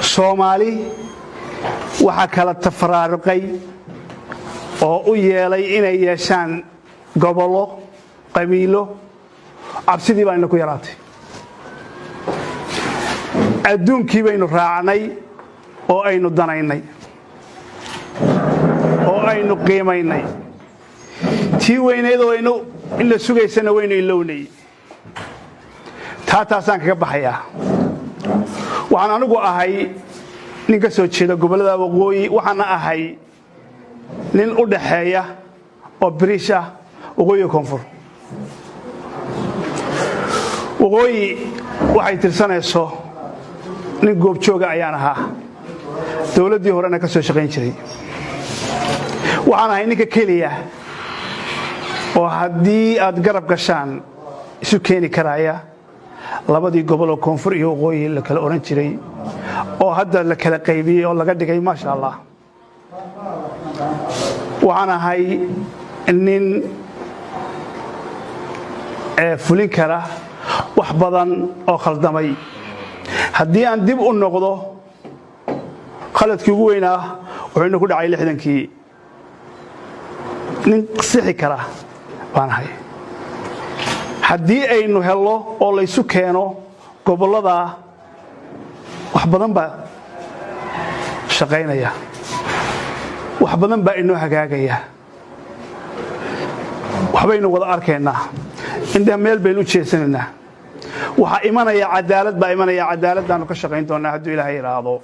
Soomaali waxaa kala tafaraaruqay oo u yeelay inay yeeshaan gobollo, qabiilo, cabsidii baa ina ku yaraatay. Adduunkii baynu raacnay oo aynu danaynay oo aynu qiimaynay. Tii weynayd oo aynu in la sugaysana waynu ilownay. Taasaan kaga baxayaa. Waxaan anigu ahay nin ka soo jeeda gobollada waqooyi. Waxaana ahay nin u dhaxeeya oo bridge ah waqooyiga koonfur. Waqooyi waxay tirsanayso nin goobjooga ayaan ahaa, dowladdii horena ka soo shaqayn jiray. Waxaan ahay ninka keliya oo haddii aad garab gashaan isu keeni karaya labadii gobol oo koonfur iyo waqooyi la kala odhan jiray, oo hadda la kala qaybiyey oo laga dhigay, maasha Allah. Waxaan ahay nin fulin kara wax badan oo khaldamay. Haddii aan dib u noqdo, khaladkii ugu weynaa wuxuu ku dhacay 60-kii. Nin sixi kara baan ahay. Haddii aynu hello oo laysu keeno gobolladaa, wax badan baa shaqaynaya, wax badan baa inoo hagaagaya, waxbaynu wada arkaynaa, indha meel baynu u jeesanaynaa. Waxaa imanaya cadaalad baa imanaya. Cadaaladdaanu ka shaqayn doonaa hadduu Ilaahay idhaahdo.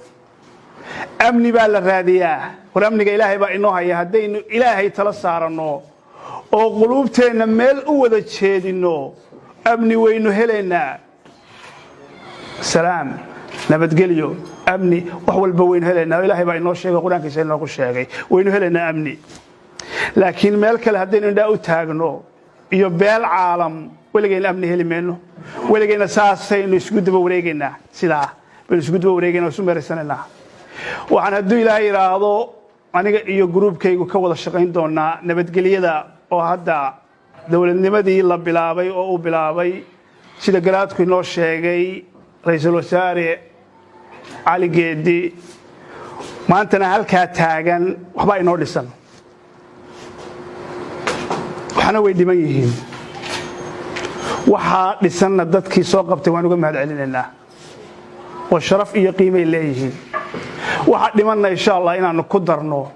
Amni baa la raadiyaa. War, amniga Ilaahay baa inoo haya. Haddaynu Ilaahay tala saaranno oo quluubteenna meel u wada jeedinno, amni waynu helaynaa. Salaam, nabadgelyo, amni, wax walba waynu helaynaa. Ilahay baa inoo sheegay, Qur-aankiisa inoogu sheegay. Waynu helaynaa amni. Laakiin meel kale haddaynu indhaa u taagno iyo beel caalam, weligayna amni heli mayno. Weligayna saasaynu isgu daba wareegaynaa, sidaa baynu isgu daba wareegayna, isu meeraysanaynaa. Waxaan, hadduu Ilaahay yidhaahdo, aniga iyo group-kaygu ka wada shaqayn doonaa nabadgelyada, oo hadda dowladnimadii la bilaabay oo uu bilaabay, sida garaadku inoo sheegay, Ra-iisul Wasaare Cali Geedi, maantana halkaa taagan. Waxbaa inoo dhisan, waxna way dhiman yihiin. Waxaa dhisanna dadkii soo qabtay waan uga mahad celinaynaa, oo sharaf iyo qiimay leeyihiin. Waxa dhimanna, insha Allah, inaannu ku darno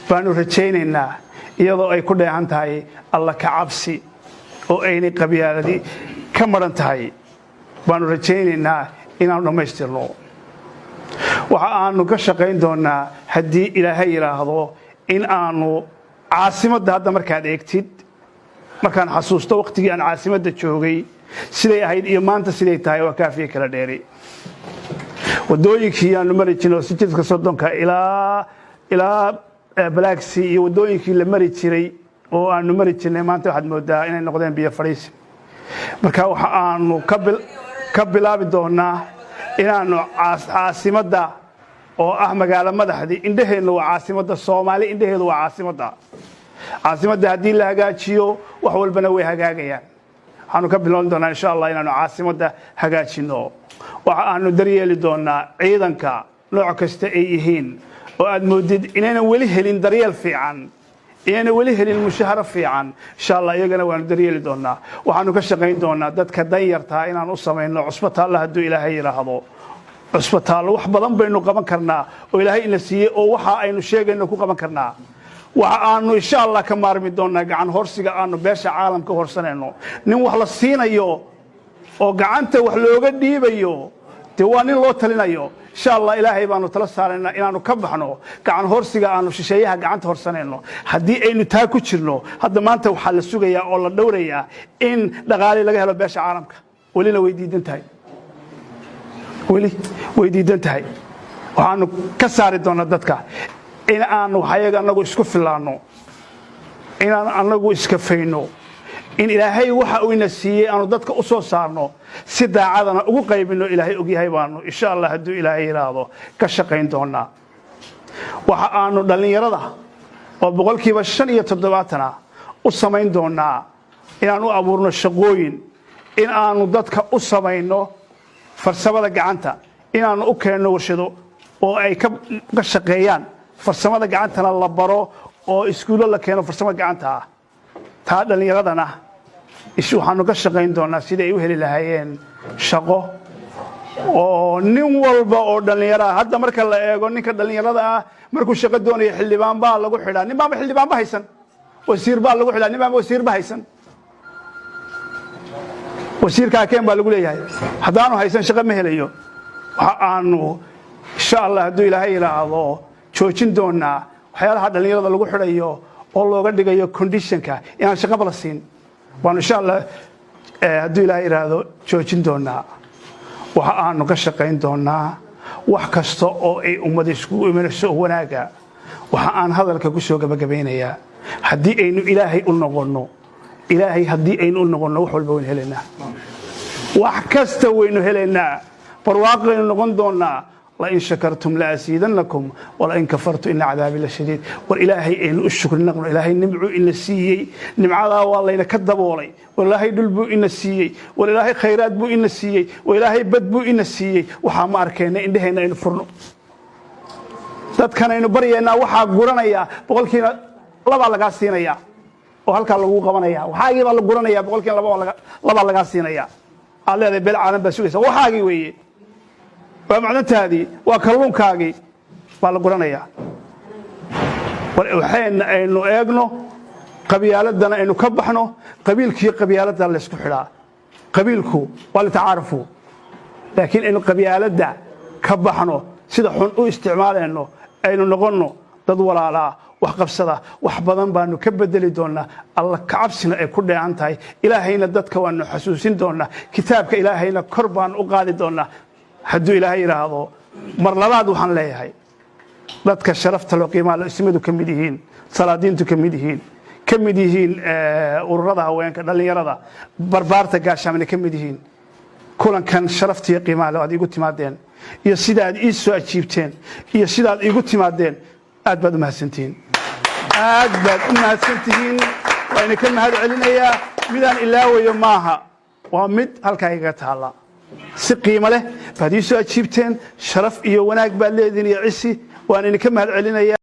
baanu rajaynaynaa, iyadoo ay ku dheehan tahay Alla ka cabsi oo aynay qabyaaladi ka maran tahay baanu rajaynaynaa inaannu dhammaystirno. Waxa aanu ka shaqayn doonaa, haddii Ilaahay yidhaahdo, in aanu caasimadda hadda markaad eegtid, markaan xasuusto wakhtigii aan caasimadda joogay siday ahayd iyo maanta siday tahay, waa kaafiye kala dheeri. Waddooyinkii aanu mari jirnay oo si jidka 30-ka ilaa Balaaksi iyo waddooyinkii la mari jiray oo aanu mari jirnay, maanta waxaad moodaa inay noqdeen biyo fadhiisi. Marka waxa aanu ka bilaabi doonaa inaanu caasimadda oo ah magaalo madaxdii, indhaheennu waa caasimadda Soomaali, indhaheedu waa caasimadda. Caasimadda haddii la hagaajiyo, wax walbana way hagaagayaan. Waxaanu ka biloon doonaa, insha Allah, inaanu caasimadda hagaajinno. Waxa aanu daryeeli doonaa ciidanka nooc kasta ay yihiin, oo aad moodid inaynan weli helin daryeel fiican, inaynan weli helin mushaharo fiican. Insha Allah, iyagana waanu daryeeli doonaa. Waxaanu ka shaqayn doonaa dadka danyartaa inaan u samayno cusbitaallo, hadduu Ilaahay yidhaahdo. Cusbitaallo, wax badan baynu qaban karnaa oo Ilaahay ina siiyey, oo waxa aynu sheegayno ku qaban karnaa. Waxa aanu, insha Allah, ka maarmi doonaa gacan horsiga aanu beesha caalamka horsanayno. Nin wax la siinayo oo gacanta wax looga dhiibayo, dee waa nin loo talinayo. Insha Allah, Ilaahay baanu tala saaraynaa inaanu ka baxno gacan horsiga aanu shisheeyaha gacanta horsanayno. Haddii aynu taa ku jirno, hadda maanta waxaa la sugayaa oo la dhowrayaa in dhaqaale laga helo beesha caalamka. Welina way diidan tahay, weli way diidan tahay. Waxaanu ka saari doonaa dadka in aanu waxyaga annagu isku filaanno, inaan annagu iskafayno, in Ilaahay waxa uu ina siiyey aanu dadka u soo saarno, si daacadana ugu qaybino. Ilaahay ogyahay baanu, insha Allah, hadduu Ilaahay yidhaahdo, ka shaqayn doonaa. Waxa aanu dhallinyarada oo 75% ah u samayn doonaa inaan u abuurno shaqooyin, in aanu dadka u samayno farsamada gacanta, Inaanu u keenno warshado oo ay ka shaqeeyaan, farsamada gacantana la baro oo iskuullo la keeno farsamada gacanta ah. Taa dhallinyaradana waxaanu ka shaqayn doonaa sidii ay u heli lahaayeen shaqo, oo nin walba oo dhallinyaro ah. Hadda marka la eego, ninka dhallinyarada ah markuu shaqo doonaya, xildhibaan baa lagu xidhaa, nin baanba xildhibaanba haysan. Wasiir baa lagu xidhaa, nin baanba wasiirba haysan. Wasiirkaa keen baa lagu leeyahay. Haddaanu haysan, shaqo ma helayo. Waxa aanu, insha Allah, hadduu Ilaahay yidhaahdo, joojin doonaa waxyaalaha dhallinyarada lagu xidhayo oo looga dhigayo conditionka inaan shaqaba la siin. Waanu, insha Allah, hadduu Ilaahay yidhaahdo, joojin doonaa. Waxa aanu ka shaqayn doonaa wax kasta oo ay ummad iskugu imanayso oo wanaaga. Waxa aan hadalka ku soo gabagabaynayaa, haddii aynu Ilaahay u noqonno, Ilaahay haddii aynu u noqonno, wax walba waynu helaynaa, wax kasta waynu helaynaa, barwaaqaynu noqon doonaa. لئن شكرتم لأزيدنكم ولئن كفرتم إن عذابي لشديد. War Ilaahay aynu u shukri naqno. Ilaahay nimcuu ina siiyey, nimcadaa waa layna ka daboolay. War Ilaahay dhul buu ina siiyey, war Ilaahay khayraad buu ina siiyey, war Ilaahay bad buu ina siiyey. Waxaa ma arkayna, indheheenna aynu furno. Dadkan aynu baryaynaa waxaa guranaya 2% lagaa siinaya oo halkaa lagu qabanaya. Waxaagii baa la guranaya, 2% lagaa siinaya. Aad leedahay beel caalam baa sugaysa. Waxaagii weeye, waa macdantaadii, waa kalluunkaagii baa la guranayaa. Waxayna aynu eegno, qabyaaladana aynu ka baxno. Qabiilkiiyo qabyaaladda laysku xidhaa. Qabiilku waa لتعارفوا, laakiin aynu qabyaaladda ka baxno, sida xun u isticmaalayno. Aynu noqonno dad walaalaa, wax qabsada. Wax badan baanu ka bedeli doonaa, Alla kacabsina ay ku dheehan tahay. Ilaahayna dadka waanu xasuusin doonaa, kitaabka Ilaahayna kor baanu u qaadi doonaa, hadduu Ilaahay yidhaahdo. Mar labaad waxaan leeyahay dadka sharafta loo, qiimaha loo, ismadu ka mid yihiin, salaadiintu ka mid yihiin, ururada haweenka, dhallinyarada, barbaarta Gaashaamina ka mid yihiin, kulankan sharaftiiyo qiimaha leh aad iigu timaadeen iyo sida aad ii soo ajiibteen iyo sidaad iigu timaadeen, aad baad u mahadsantihiin, aad baad u mahadsantihiin. Waa idinka mahad celinayaa. Midaan ilaawayo maaha, waa mid halkaa igaga taalla. Si qiimo leh baad ii soo ajiibteen, sharaf iyo wanaag baad leediin iyo cisi. Waan idinka mahad celinayaa.